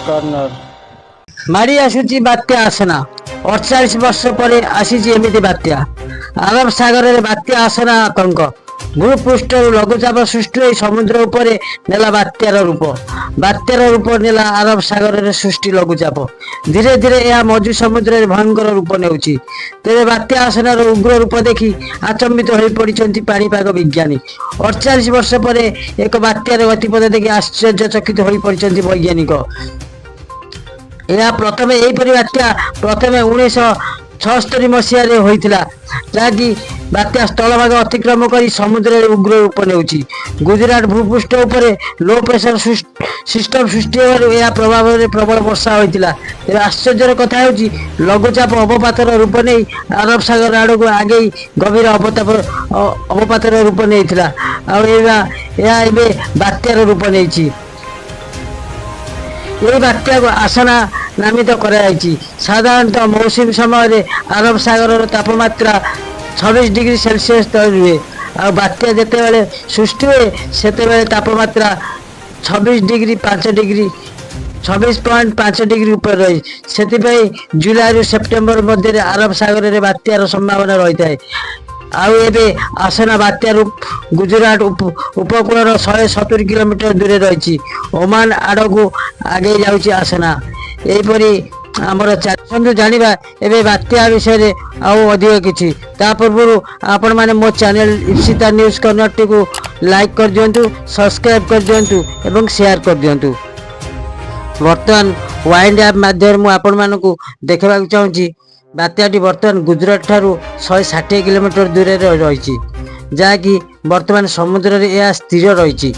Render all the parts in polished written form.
Corner. ମାଡ଼ି ଆସୁଛି ବାତ୍ୟା ଆସନା। 48 ବର୍ଷ ପରେ ଆସିଛି ଏମିତି ବାତ୍ୟା। ଆରବ ସାଗରରେ ବାତ୍ୟା ଆସନା ଆତଙ୍କ। ଭୂପୃଷ୍ଠରୁ ଲଘୁଚାପ ସୃଷ୍ଟି ହୋଇ ସମୁଦ୍ର ଉପରେ ନେଲା ବାତ୍ୟାର ରୂପ। ବାତ୍ୟାର ରୂପ ନେଲା ଆରବ ସାଗରରେ ସୃଷ୍ଟି ଲଘୁଚାପ। ଧୀରେ ଧୀରେ ଏହା ମଝି ସମୁଦ୍ରରେ ଭୟଙ୍କର ରୂପ ନେଉଛି। ତେବେ ବାତ୍ୟା ଆସନାର ଉଗ୍ର ରୂପ ଦେଖି ଆଚମ୍ବିତ ହୋଇପଡ଼ିଛନ୍ତି ପାଣିପାଗ ବିଜ୍ଞାନୀ। 48 ବର୍ଷ ପରେ ଏକ ବାତ୍ୟାର ଗତିପଥ ଦେଖି ଆଶ୍ଚର୍ଯ୍ୟଚକିତ ହୋଇପଡ଼ିଛନ୍ତି ବୈଜ୍ଞାନିକ। ଏହା ପ୍ରଥମେ ଏହିପରି ବାତ୍ୟା ପ୍ରଥମେ 1976 ମସିହାରେ ହୋଇଥିଲା, ଯାହାକି ବାତ୍ୟା ସ୍ଥଳଭାଗ ଅତିକ୍ରମ କରି ସମୁଦ୍ରରେ ଉଗ୍ର ରୂପ ନେଉଛି। ଗୁଜୁରାଟ ଭୂପୃଷ୍ଠ ଉପରେ ଲୋ ପ୍ରେସର ସିଷ୍ଟମ ସୃଷ୍ଟି ହେବାରୁ ଏହା ପ୍ରଭାବରେ ପ୍ରବଳ ବର୍ଷା ହୋଇଥିଲା। ତେବେ ଆଶ୍ଚର୍ଯ୍ୟର କଥା ହେଉଛି, ଲଘୁଚାପ ଅବପାତର ରୂପ ନେଇ ଆରବ ସାଗର ଆଡ଼କୁ ଆଗେଇ ଗଭୀର ଅବପାତର ରୂପ ନେଇଥିଲା। ଆଉ ଏହା ଏବେ ବାତ୍ୟାର ରୂପ ନେଇଛି। ଏହି ବାତ୍ୟାକୁ ଆସନା ନାମିତ କରାଯାଇଛି। ସାଧାରଣତଃ ମୌସୁମୀ ସମୟରେ ଆରବ ସାଗରର ତାପମାତ୍ରା 26 ଡିଗ୍ରୀ ସେଲସିୟସ୍ ତଳେ ରୁହେ। ଆଉ ବାତ୍ୟା ଯେତେବେଳେ ସୃଷ୍ଟି ହୁଏ, ସେତେବେଳେ ତାପମାତ୍ରା 26 ଡିଗ୍ରୀ 5 ଡିଗ୍ରୀ, 26.5 ଡିଗ୍ରୀ ଉପରେ ରହେ। ସେଥିପାଇଁ ଜୁଲାଇରୁ ସେପ୍ଟେମ୍ବର ମଧ୍ୟରେ ଆରବ ସାଗରରେ ବାତ୍ୟାର ସମ୍ଭାବନା ରହିଥାଏ। ଆଉ ଏବେ ଆସନା ବାତ୍ୟାରୁ ଗୁଜୁରାଟ ଉପକୂଳର 170 କିଲୋମିଟର ଦୂରେ ରହିଛି। ଓମାନ ଆଡ଼କୁ ଆଗେଇ ଯାଉଛି ଆସନା। ଏହିପରି ଆମର ଚାଲନ୍ତୁ ଜାଣିବା ଏବେ ବାତ୍ୟା ବିଷୟରେ ଆଉ ଅଧିକ କିଛି। ତା ପୂର୍ବରୁ ଆପଣମାନେ ମୋ ଚ୍ୟାନେଲ ଇପ୍ସିତା ନ୍ୟୁଜ୍ କର୍ଣ୍ଣରଟିକୁ ଲାଇକ୍ କରିଦିଅନ୍ତୁ, ସବସ୍କ୍ରାଇବ୍ କରିଦିଅନ୍ତୁ ଏବଂ ସେୟାର କରିଦିଅନ୍ତୁ। ବର୍ତ୍ତମାନ ୱାଇଣ୍ଡ ଆପ୍ ମାଧ୍ୟମରେ ମୁଁ ଆପଣମାନଙ୍କୁ ଦେଖାଇବାକୁ ଚାହୁଁଛି, ବାତ୍ୟାଟି ବର୍ତ୍ତମାନ ଗୁଜୁରାଟ ଠାରୁ 160 କିଲୋମିଟର ଦୂରରେ ରହିଛି, ଯାହାକି ବର୍ତ୍ତମାନ ସମୁଦ୍ରରେ ଏହା ସ୍ଥିର ରହିଛି।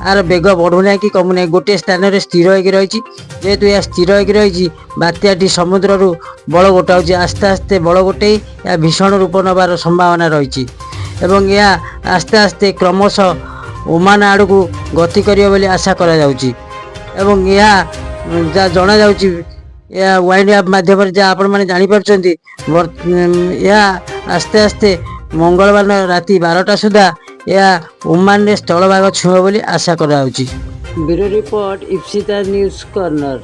ଆର ବେଗ ବଢ଼ୁନାହିଁ କି କମୁନାହିଁ, ଗୋଟିଏ ସ୍ଥାନରେ ସ୍ଥିର ହୋଇକି ରହିଛି। ଯେହେତୁ ଏହା ସ୍ଥିର ହୋଇକି ରହିଛି, ବାତ୍ୟାଟି ସମୁଦ୍ରରୁ ବଳ ଗୋଟାଉଛି। ଆସ୍ତେ ଆସ୍ତେ ବଳ ଗୋଟେଇ ଏହା ଭୀଷଣ ରୂପ ନେବାର ସମ୍ଭାବନା ରହିଛି ଏବଂ ଏହା ଆସ୍ତେ ଆସ୍ତେ କ୍ରମଶଃ ଓମାନ ଆଡ଼କୁ ଗତି କରିବ ବୋଲି ଆଶା କରାଯାଉଛି। ଏବଂ ଏହା ଯାହା ଜଣାଯାଉଛି, ଏହା ୱାଇଣ୍ଡ ଆପ୍ ମାଧ୍ୟମରେ ଯାହା ଆପଣମାନେ ଜାଣିପାରୁଛନ୍ତି, ଏହା ଆସ୍ତେ ଆସ୍ତେ ମଙ୍ଗଳବାର ରାତି 12ଟା ସୁଦ୍ଧା ଏହା ଓମାନରେ ସ୍ଥଳଭାଗ ଛୁଇଁବ ବୋଲି ଆଶା କରାଯାଉଛି। Bureau report, Ipsita News Corner.